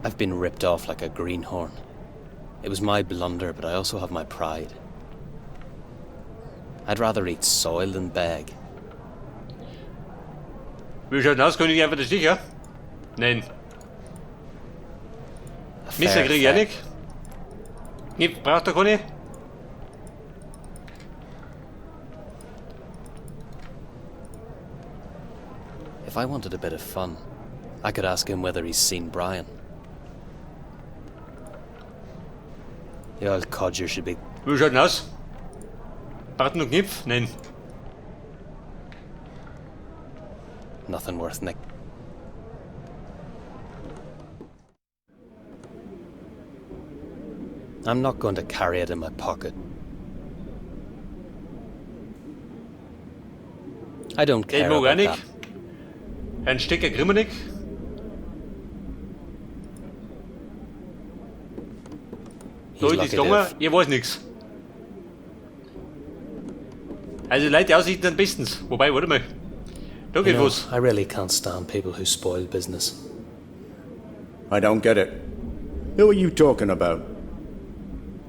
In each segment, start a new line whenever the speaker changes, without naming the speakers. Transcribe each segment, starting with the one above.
I've been ripped off like a greenhorn. It was my blunder, but I also have my pride. I'd rather eat soil than beg.
Wie schaut denn aus? Kann ich einfach das sicher? Nein.
A
Messer
fair
krieg ich auch
fet-
nicht. Ich braucht da keine.
If I wanted a bit of fun, I could ask him whether he's seen Brian. The old codger should be.
Wie schaut denn aus? Braucht noch Knopf? Nein.
Nothing worth nick. I'm not going to carry it in my pocket. I don't
Den
care
mag ich auch
about
nicht.
that.
Ein Stecker kriegen wir nicht.
He's
So ist
lucky
es
to
gegangen,
have
ich weiß nichts. Also Leute, die Aussichten sind bestens. Wobei, warte mal. Da
You
geht
know,
was.
I really can't stand people who spoil business.
I don't get it. Who are you talking about?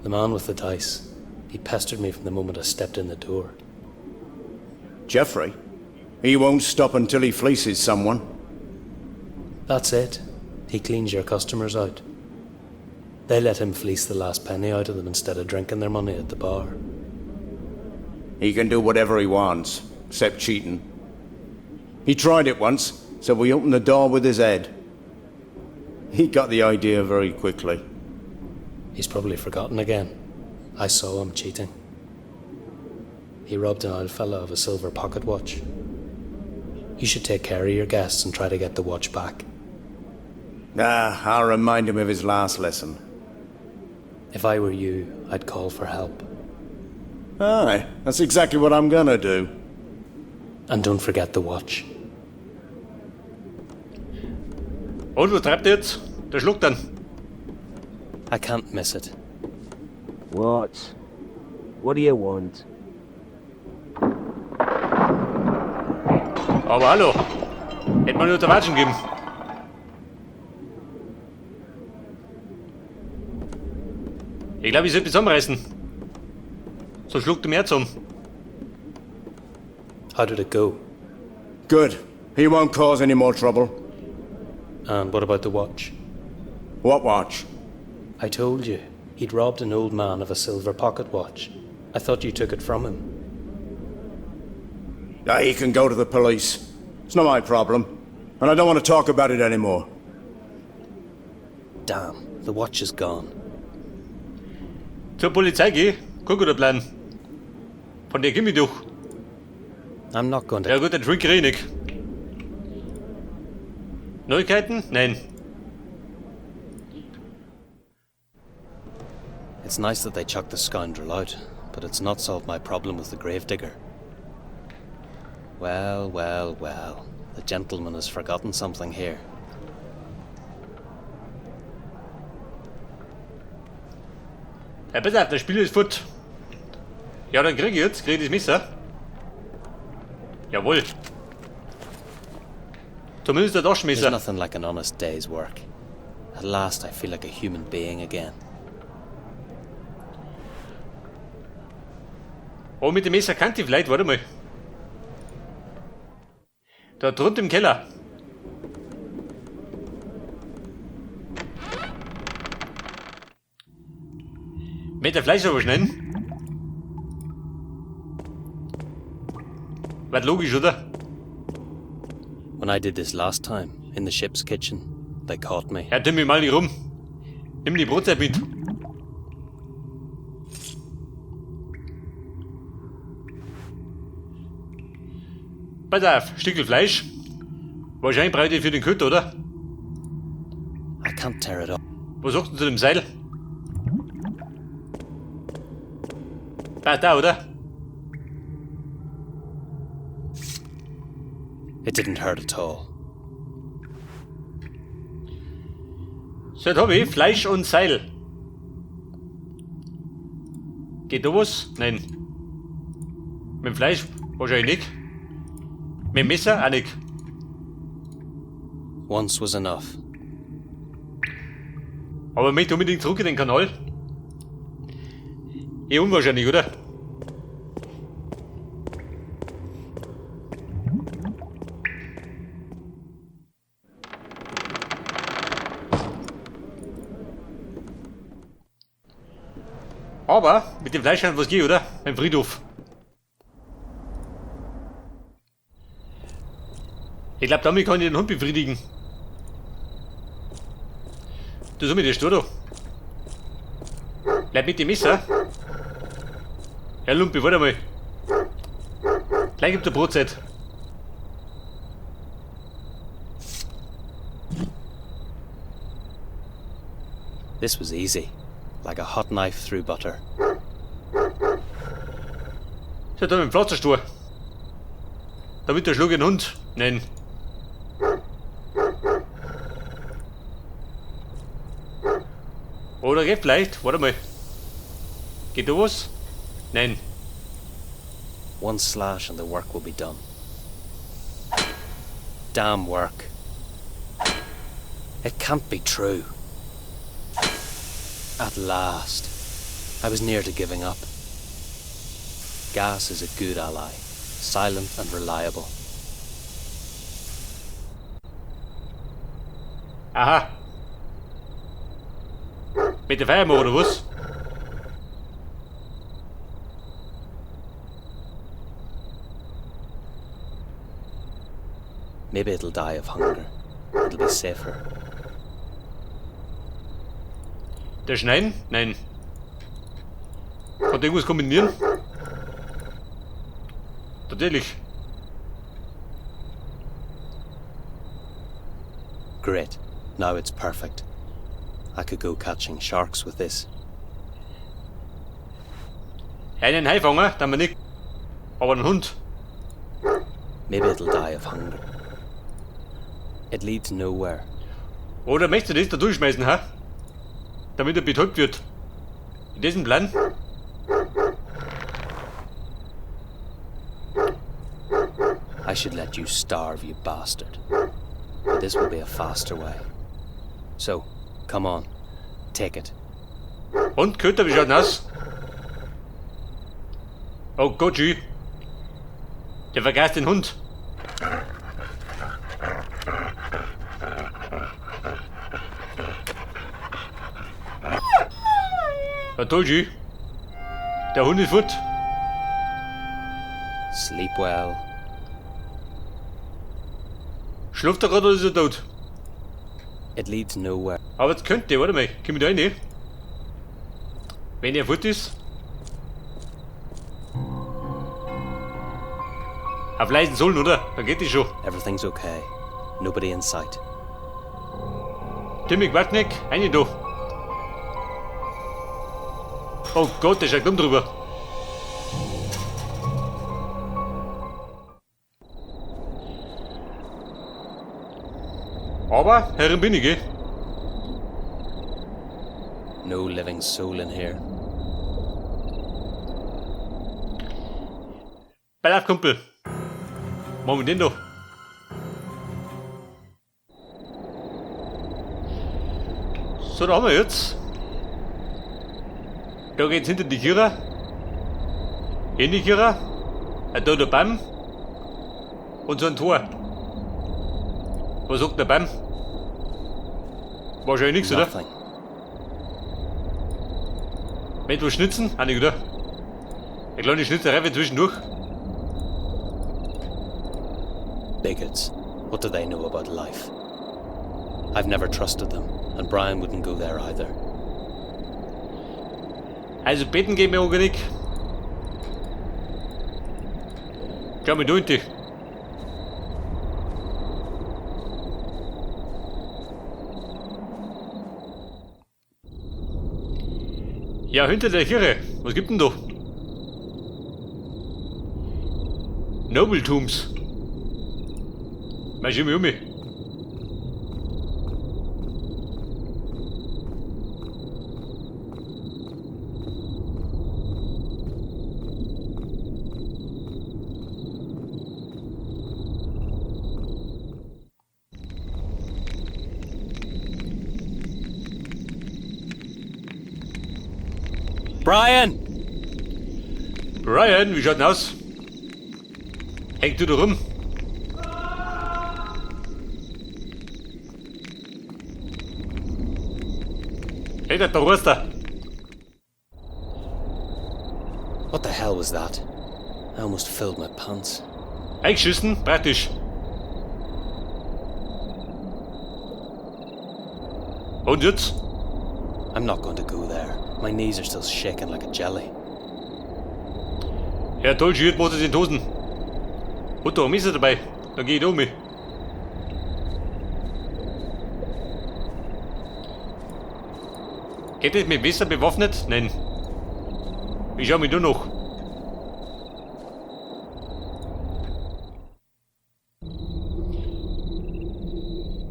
The man with the dice. He pestered me from the moment I stepped in the door.
Jeffrey? He won't stop until he fleeces someone.
That's it. He cleans your customers out. They let him fleece the last penny out of them instead of drinking their money at the bar.
He can do whatever he wants, except cheating. He tried it once, so we opened the door with his head. He got the idea very quickly.
He's probably forgotten again. I saw him cheating. He robbed an old fella of a silver pocket watch. You should take care of your guests and try to get the watch back.
Ah, I'll remind him of his last lesson.
If I were you, I'd call for help.
Aye, that's exactly what I'm gonna do.
And don't forget the watch.
Und was treibt er jetzt? Der schluckt dann.
I can't miss it.
What? What do you want?
Aber hallo. Hätte man nur der Watschen geben. Ich glaube, ich sollte mich zusammenreißen. So schluckt er mehr zusammen.
How did it go?
Good. He won't cause any more trouble.
And what about the watch?
What watch?
I told you, he'd robbed an old man of a silver pocket watch. I thought you took it from him.
Ah, he can go to the police. It's not my problem. And I don't want to talk about it anymore.
Damn, the watch is gone.
Zur Polizei geh. Kein guter Plan. Von der komm ich doch.
I'm not going to.
Ja gut, den Drink krieg ich nicht. Neuigkeiten? Nein.
It's nice that they chucked the scoundrel out, but it's not solved my problem with the gravedigger. Well, well, well. The gentleman has forgotten something here.
Ja, pass auf, das Spiel ist fort. Ja, dann krieg ich jetzt, krieg ich das Messer. Jawohl. Zumindest der
There's
Taschenmesser.
nothing like an honest day's work. At last, I feel like a human being again.
Oh, mit dem Messer kann ich vielleicht, warte mal. Da drunten im Keller. Mit der Fleisch aber schnell. War logisch, oder?
When I did this last time, in the ship's kitchen, they caught me.
Ja, nimm mich mal nicht rum. Nimm die Brotzeit mit. Pass auf, Stückel Fleisch. Wahrscheinlich brauche ich die für den Köter, oder?
I can't tear it up.
Was sagst du zu dem Seil? Passt da, oder?
It didn't hurt at all.
So, jetzt hab ich Fleisch und Seil. Geht da was? Nein. Mit dem Fleisch wahrscheinlich nicht. Mit dem Messer auch nicht.
Once was enough.
Aber ich möchte unbedingt zurück in den Kanal. Eh unwahrscheinlich, oder? Aber mit dem Fleisch kann was geht, oder? Beim Friedhof. Ich glaube, damit kann ich den Hund befriedigen. Du so mit der Stur da. Bleib mit dem Messer. Ja, Lumpi, warte mal. Gleich gibt der Brotzeit.
This was easy, like a hot knife through butter.
So, da mit dem Pflasterstuhl. Damit der Schlag den Hund. Nein. Oder geht vielleicht. Warte mal. Geht da was? Nein.
One slash and the work will be done. Damn work. It can't be true. At last. I was near to giving up. Gas is a good ally, silent and reliable.
Aha. Mit der Feuerwehr oder was?
Maybe it'll die of hunger. It'll be safer.
Der Schneiden? Nein. Kann der irgendwas kombinieren? Natürlich.
Great. Now it's perfect. I could go catching sharks with this.
Einen Hai fangen, dann wir nicht. Aber einen Hund.
Maybe it'll die of hunger. It leads nowhere.
Oder möchtest du das da durchschmeißen, ha? Damit er betäubt wird. In diesem Plan?
I should let you starve, you bastard. But this will be a faster way. So, come on. Take it.
Und Köter, wie schaut denn aus? Oh Gott, schön. Der vergaß den Hund. Ja, toll, schön. Der Hund ist fort.
Sleep well.
Schlaft er gerade oder ist er tot?
It leads nowhere.
Aber jetzt könnte, warte mal, komm ich da rein? Wenn er fort ist. Auf leisen Sohlen, oder? Dann geht die schon.
Everything's okay. Nobody in sight.
Timmy Quacknick, rein da. Oh Gott, der schaut dumm drüber. Aber Herrin bin ich, gell?
No living soul in here.
Pass auf, Kumpel. Machen wir den da. So, da haben wir jetzt. Da geht's hinter die Kirche. In die Kirche. Da der Baum. Und so ein Tor. Was sagt der Baum? Wahrscheinlich nichts, oder?
Nothing.
Wenn du schnitzen? Ah, nicht, oder? Eine kleine Schnitzerei wird zwischendurch.
Bigots. What do they know about life? I've never trusted them, and Brian wouldn't go there either.
Also beten gehen wir auch nicht. Schau mal da hinten. Ja, hinter der Kirche. Was gibt denn da? Noble Tombs. Mal schau mal um mich.
Brian!
Brian, wie schaut denn aus? Hängt du da rum? Hey, da ruhst.
What the hell was that? I almost filled my pants.
Eingeschissen, praktisch. Und jetzt?
I'm not going to go there. My knees are still shaking like a jelly.
Ja, toll, schürt macht es in die Hosen. Hat da ein Messer dabei? Dann geh ich da um mich. Geht das mit Messer bewaffnet? Nein. Ich schau mich nur noch.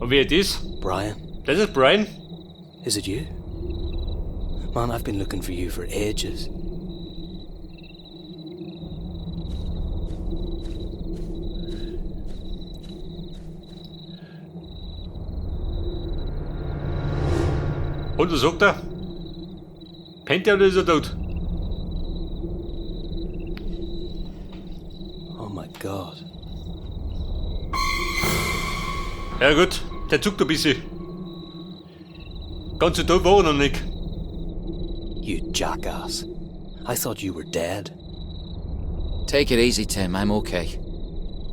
Und wer ist das?
Brian,
Das ist Brian.
is it you? Man, I've been looking for you for ages.
Und was sagt er? Pennt er oder ist er tot?
Oh my God.
Ja gut, der zuckt ein bisschen. Ganz so tot war er noch nicht.
You jackass. I thought you were dead.
Take it easy, Tim. I'm okay.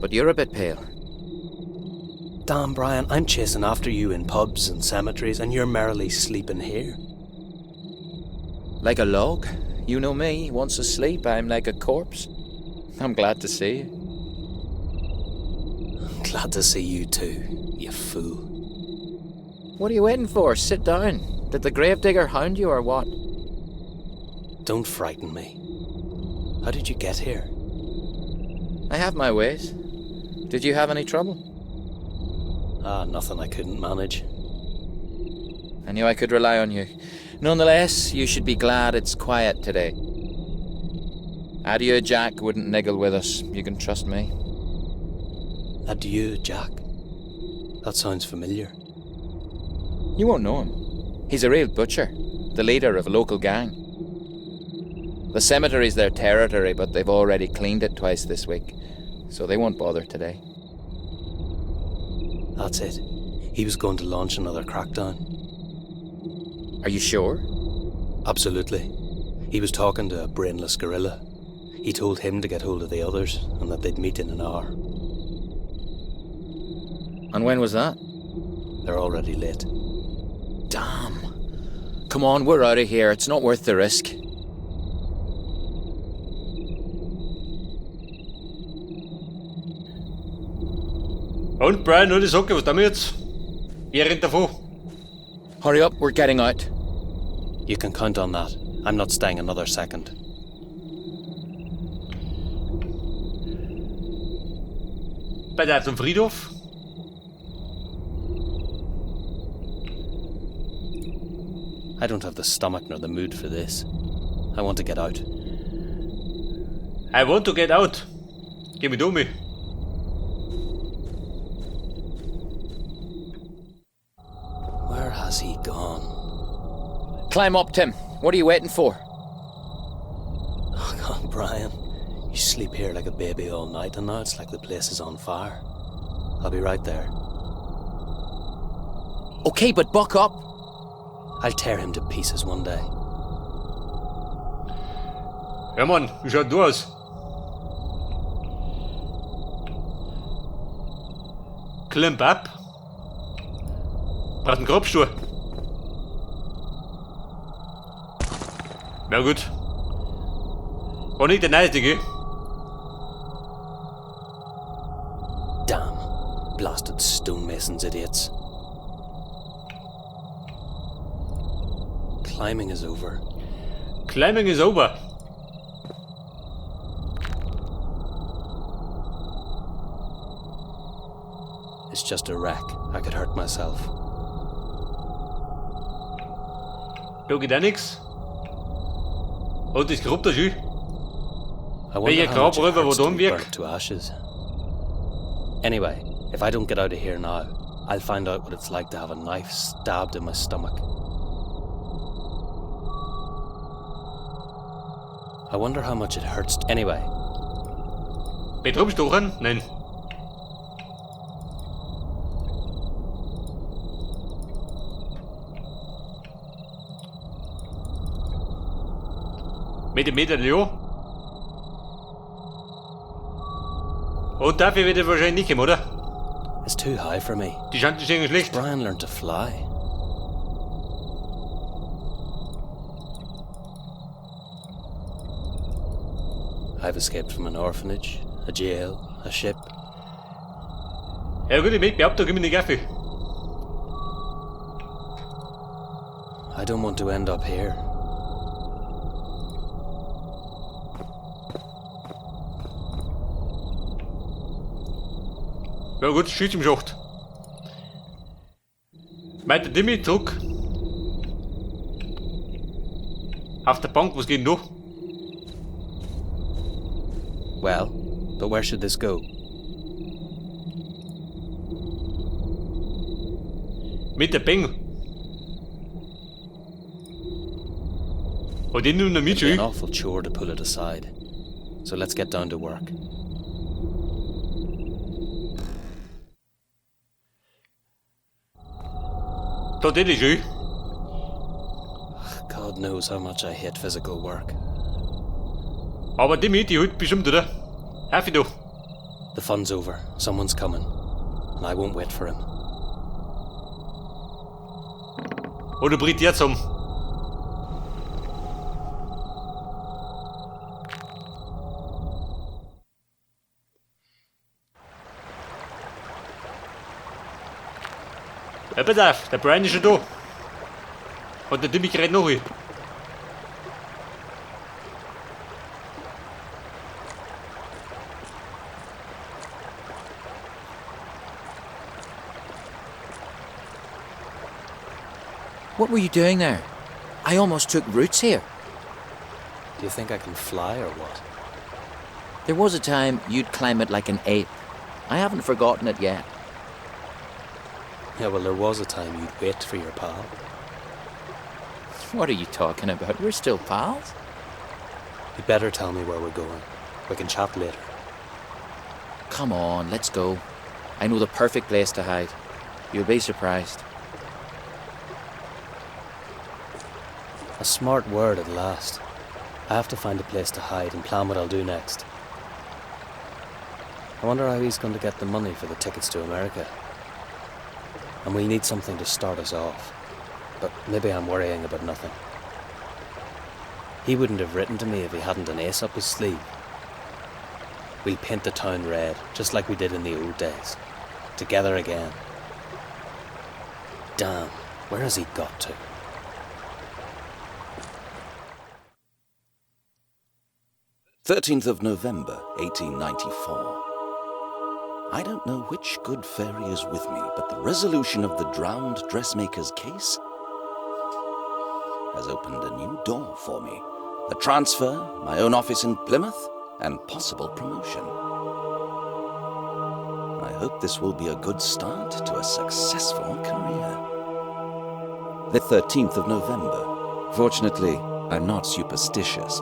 But you're a bit pale.
Damn, Brian, I'm chasing after you in pubs and cemeteries, and you're merrily sleeping here.
Like a log. You know me. Once asleep, I'm like a corpse. I'm glad to see you.
I'm glad to see you too, you fool.
What are you waiting for? Sit down. Did the gravedigger hound you or what?
Don't frighten me. How did you get here?
I have my ways. Did you have any trouble?
Ah, nothing I couldn't manage.
I knew I could rely on you. Nonetheless, you should be glad it's quiet today. Adieu, Jack wouldn't niggle with us. You can trust me.
Adieu, Jack. That sounds familiar.
You won't know him. He's a real butcher, the leader of a local gang. The cemetery's their territory, but they've already cleaned it twice this week, so they won't bother today.
That's it. He was going to launch another crackdown.
Are you sure?
Absolutely. He was talking to a brainless gorilla. He told him to get hold of the others and that they'd meet in an hour.
And when was that?
They're already late.
Damn. Come on, we're out of here. It's not worth the risk.
Und Brian, nur die Socke, was tun wir jetzt? Wer rennt davon?
Hurry up, we're getting out.
You can count on that. I'm not staying another second.
Bei der zum Friedhof?
I don't have the stomach nor the mood for this. I want to get out.
I want to get out. Geh mit um mich.
Where has he gone?
Climb up, Tim. What are you waiting for?
Oh, God, Brian. You sleep here like a baby all night, and now it's like the place is on fire. I'll be right there.
Okay, but buck up.
I'll tear him to pieces one day.
Ja, Mann, wie schaut du aus? Climb up. Braucht einen Grabstuhl. Na gut. War nicht der neueste, gell?
Damn. Blasted stonemasons idiots. Climbing is over.
Climbing is over.
It's just a wreck. I could hurt myself.
Da geht auch nix. Und das Grab da schön.
I wonder
Welcher
how much it
Grabräuber
hurts
war
to
da
be
am Werk?
burnt to ashes. Anyway, if I don't get out of here now, I'll find out what it's like to have a knife stabbed in my stomach. I wonder how much it hurts. Anyway,
Mit rumstochern? Nein. Mit dem Medaillon? Und dafür wird er wahrscheinlich nicht kommen, oder?
It's too high for me.
Die Chancen stehen schlecht.
Brian learned to fly. I've escaped from an orphanage, a jail, a ship.
Ja gut, ich behaupte, da gib mir den Kaffee.
I don't want to end up here.
Ja gut, schieß im Schacht. Meint der Timmy zurück. Auf der Bank, was geht denn da?
Well, but where should this go?
Mit der Beng. Und den nimmt er mit,
It'd be an awful chore to pull it aside. So let's get down to work.
Da det ist schön.
God knows how much I hate physical work.
Aber die mit, die holt bestimmt, oder? Happy doch.
The fun's over. Someone's coming. And I won't wait for him.
Oder bricht der zusammen? Ja, pass auf, der Brian ist schon da. Und der Timmy gerät noch hin.
What were you doing there? I almost took roots here.
Do you think I can fly or what?
There was a time you'd climb it like an ape. I haven't forgotten it yet.
Yeah, well, there was a time you'd wait for your pal.
What are you talking about? We're still pals.
You'd better tell me where we're going. We can chat later.
Come on, let's go. I know the perfect place to hide. You'll be surprised.
A smart word at last. I have to find a place to hide and plan what I'll do next. I wonder how he's going to get the money for the tickets to America. And we'll need something to start us off. But maybe I'm worrying about nothing. He wouldn't have written to me if he hadn't an ace up his sleeve. We'll paint the town red, just like we did in the old days. Together again. Damn, where has he got to?
13th of November, 1894. I don't know which good fairy is with me, but the resolution of the drowned dressmaker's case has opened a new door for me. A transfer, my own office in Plymouth, and possible promotion. I hope this will be a good start to a successful career. The 13th of November. Fortunately, I'm not superstitious.